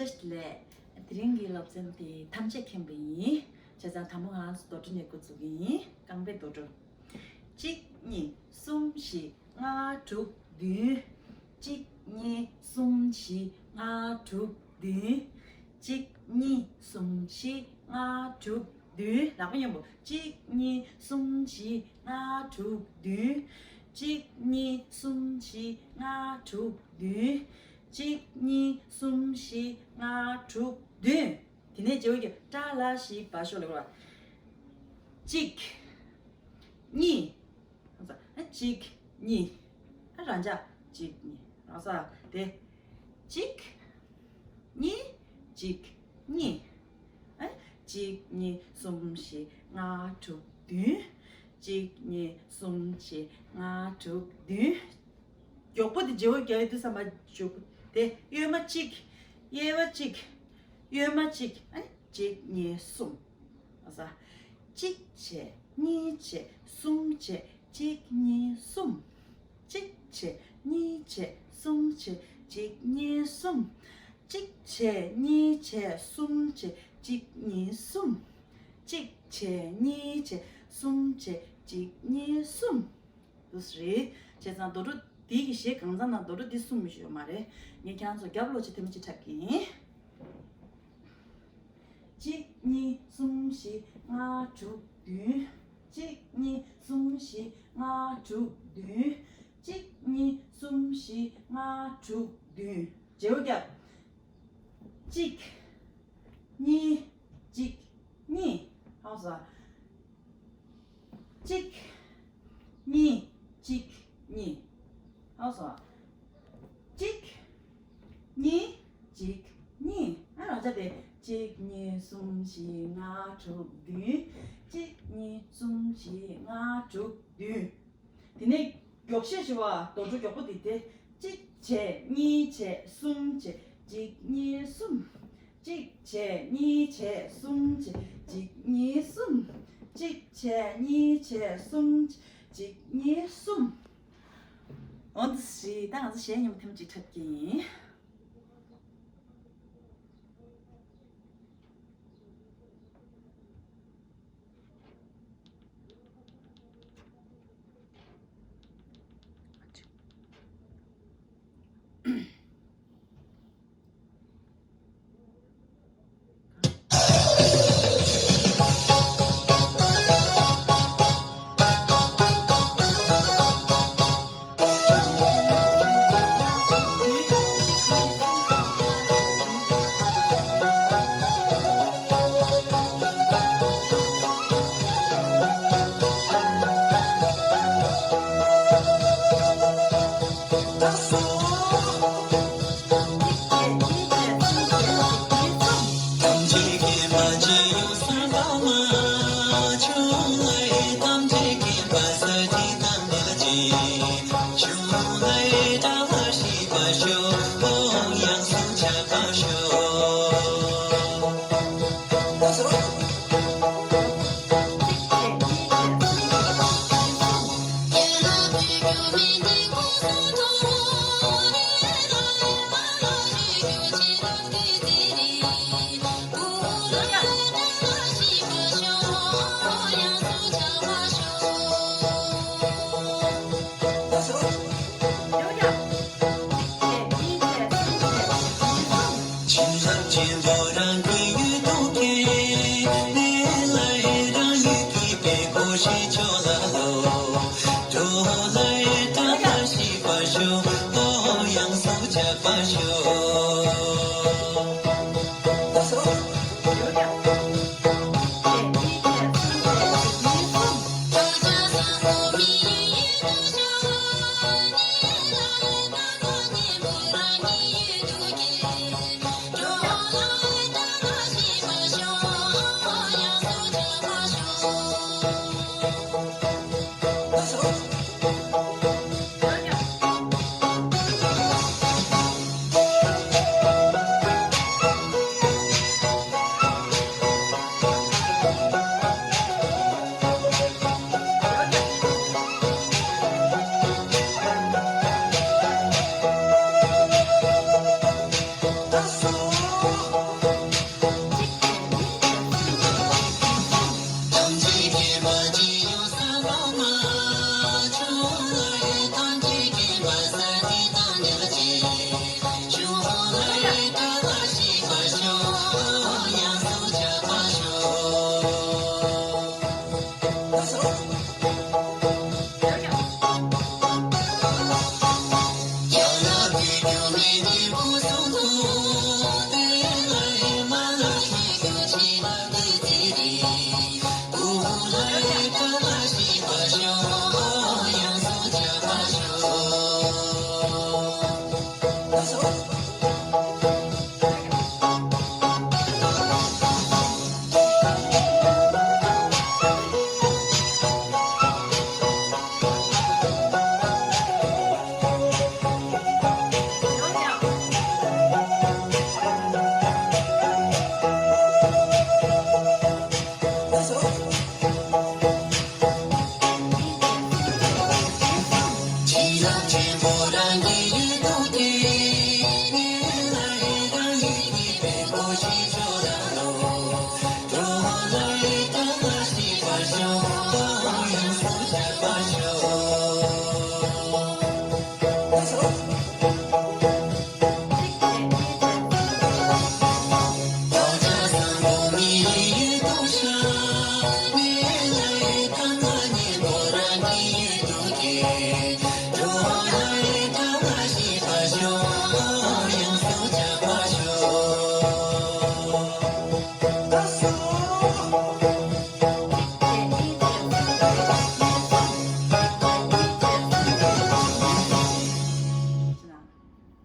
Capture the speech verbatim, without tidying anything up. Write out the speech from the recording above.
ལགས། དེ་རིང་གི་སློབ་ཚན་དེ་ཐམས་ཅད་མཁྱེན་པ་ཡིན། བྱས་ཙང་དང་པོ་ང་རང་ཚོ་རྡོ་བྲོ་ནས་འགོ་འཛུགས་ཀྱི་ཡིན། རྐང་པའི་རྡོ་བྲོ། གཅིག་གཉིས་གསུམ་བཞི་ལྔ་དྲུག་བདུན། གཅིག་གཉིས་གསུམ་བཞི་ལྔ་དྲུག་བདུན། གཅིག་གཉིས་གསུམ་བཞི་ལྔ་དྲུག་བདུན། ལག་པ་མཉམ་པོ། གཅིག་གཉིས་གསུམ་བཞི་ལྔ་དྲུག་བདུན། གཅིག་གཉིས་གསུམ་བཞི་ལྔ་དྲུག་བདུན། གཅིག་གཉིས་གསུམ་བཞི་ལྔ་དྲུག་བདུན། དེ་ནས་བརྗེ་པོ་གི་ཏྲ་ལ་ཤི་བ་ཤོ་ལ་གོ་བ། གཅིག་གཉིས། གཅིག་གཉིས། ཨ་རང་འཇགས། གཅིག་གཉིས། རང་ས་དེ། གཅིག་གཉིས། གཅིག་གཉིས། ཨ་གཅིག་གཉིས་གསུམ་བཞི་ལྔ་དྲུག་བདུན། གཅིག་གཉིས་གསུམ་བཞི་ལྔ་དྲུག་བདུན། མགྱོགས་པོ་དེ་བརྗེ་པོ་རྒྱག་ཡོད་དུས་ཙམ་པ་མགྱོགས་པོ་དེ། གཡོན་མ་གཅིག་གཡས་པ་གཅིག་གཡོན་མ་གཅིག་ཨ་ནི་གཅིག་གཉིས་གསུམ། ཨ་ས། གཅིག་བྱས། གཉིས་བྱས། གསུམ་བྱས། གཅིག་གཉིས་གསུམ། གཅིག་བྱས། གཉིས་བྱས། གསུམ་བྱས། གཅིག་གཉིས་གསུམ། གཅིག་བྱས། གཉིས་བྱས། གསུམ་བྱས། གཅིག་གཉིས་གསུམ། གཅིག་བྱས། གཉིས་བྱས། གསུམ་བྱས། གཅིག་གཉིས་གསུམ། འདུག་སེ་རེད། བྱས་ཙང་རྡོ་བྲོ་འདི་གི་གཞས་གང་ཚང་ནང་རྡོ་བྲོ་འདི་གསུམ་མི་ཤོད་མ་རེད། ངས་ཁྱེད་རང་ཚོ་རྒྱབ་ལོག་ཅིག་ཐེངས་མ་གཅིག་འཁྲབ་ཀྱི་ཡིན། གཅིག་གཉིས་གསུམ་བཞི་ལྔ་དྲུག་བདུན། གཅིག་གཉིས་གསུམ་བཞི་ལྔ་དྲུག་བདུན། གཅིག་གཉིས་གསུམ་བཞི་ལྔ་དྲུག་བདུན། བརྗེ་པོ་རྒྱབ། གཅིག་གཉིས། གཅིག་གཉིས། ཧང་སང་། གཅིག་གཉིས། གཅིག་གཉིས། ཧང་སང་། གཅིག་གཉིས། གཅིག་གཉིས། ཨ་རང་ཅག་དེ། གཅིག་གཉིས་གསུམ་བཞི་ལྔ་དྲུག་བདུན། གཅིག་གཉིས་གསུམ་བཞི་ལྔ་དྲུག་བདུན། དེ་ནས་མགྱོགས་བཤད་ཞུ་བ། རྡོ་བྲོ་མགྱོགས་པོ་དེ་དེ། གཅིག་བྱས། གཉིས་བྱས། གསུམ་བྱས། གཅིག་གཉིས་གསུམ། གཅིག་བྱས། གཉིས་བྱས། གསུམ་བྱས། གཅིག་གཉིས་གསུམ། གཅིག་བྱས། གཉིས་བྱས། གསུམ་བྱས། གཅིག་གཉིས་གསུམ། འོ་འདི་སི། ད་ང་ཚོ་གཞས་མཉམ་དུ་ཐེངས་གཅིག་འཁྲབ་ཀྱི་ཡིན།